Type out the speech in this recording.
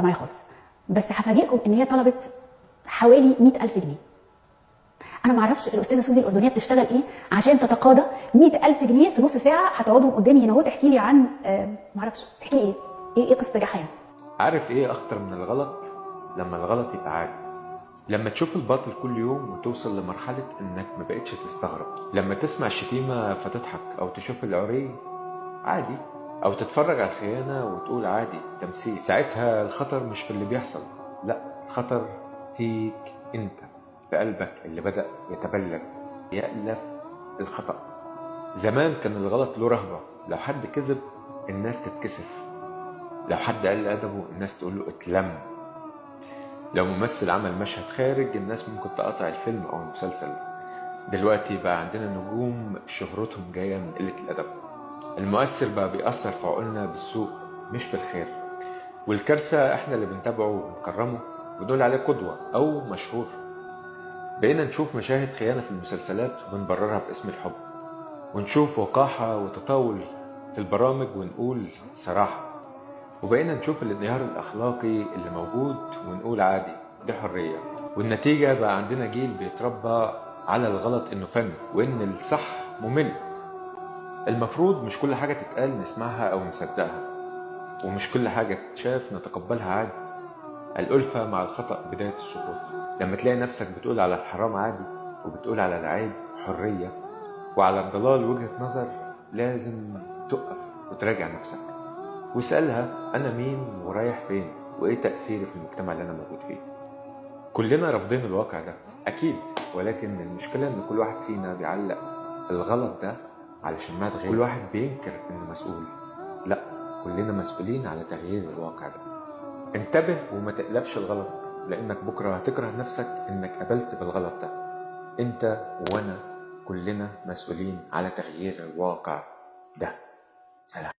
معايا خالص، بس هفاجئكم ان هي طلبت حوالي 100,000 جنيه. انا ما اعرفش الاستاذة سوزي الاردنية بتشتغل ايه عشان تتقاضى 100,000 جنيه في نص ساعة. هتقعدهم قدامي هنا اهو تحكي لي عن ما اعرفش تحكي لي ايه ايه ايه قصة نجاحها يعني. عارف ايه اخطر من الغلط؟ لما الغلط يبقى عادي، لما تشوف الباطل كل يوم وتوصل لمرحلة انك ما بقتش تستغرب، لما تسمع الشتيمة فتضحك، او تشوف العري عادي، او تتفرج على الخيانة وتقول عادي تمثيل. ساعتها الخطر مش في اللي بيحصل، لا، الخطر فيك انت، في قلبك اللي بدأ يتبلد يألف الخطأ. زمان كان الغلط له رهبة، لو حد كذب الناس تتكسف، لو حد قل أدبه الناس تقول له اتلم، لو ممثل عمل مشهد خارج الناس ممكن تقاطع الفيلم أو المسلسل. دلوقتي بقى عندنا نجوم شهرتهم جاية من قلة الأدب. المؤثر بقى بيأثر في عقولنا بالسوء مش بالخير، والكارثة احنا اللي بنتابعه وبنكرمه ونقول عليه قدوة أو مشهور. بقينا نشوف مشاهد خيانة في المسلسلات ونبررها باسم الحب، ونشوف وقاحة وتطاول في البرامج ونقول صراحة، وبقينا نشوف الانهيار الأخلاقي اللي موجود ونقول عادي دي حرية. والنتيجة بقى عندنا جيل بيتربى على الغلط إنه فن، وإن الصح ممل. المفروض مش كل حاجة تتقال نسمعها أو نصدقها، ومش كل حاجة تتشاف نتقبلها عادي. الألفة مع الخطأ بداية السقوط. لما تلاقي نفسك بتقول على الحرام عادي، وبتقول على العيب حرية، وعلى الضلال وجهة نظر، لازم تقف وتراجع نفسك واسألها أنا مين ورايح فين وإيه تأثيري في المجتمع اللي أنا موجود فيه. كلنا رافضين الواقع ده أكيد، ولكن المشكلة إن كل واحد فينا بيعلق الغلط ده على شماعة غيره، كل واحد بينكر إنه مسؤول. لا، كلنا مسؤولين على تغيير الواقع ده. انتبه وما تقلفش الغلط، لأنك بكرة هتكره نفسك إنك قبلت بالغلط ده. أنت وأنا كلنا مسؤولين على تغيير الواقع ده. سلام.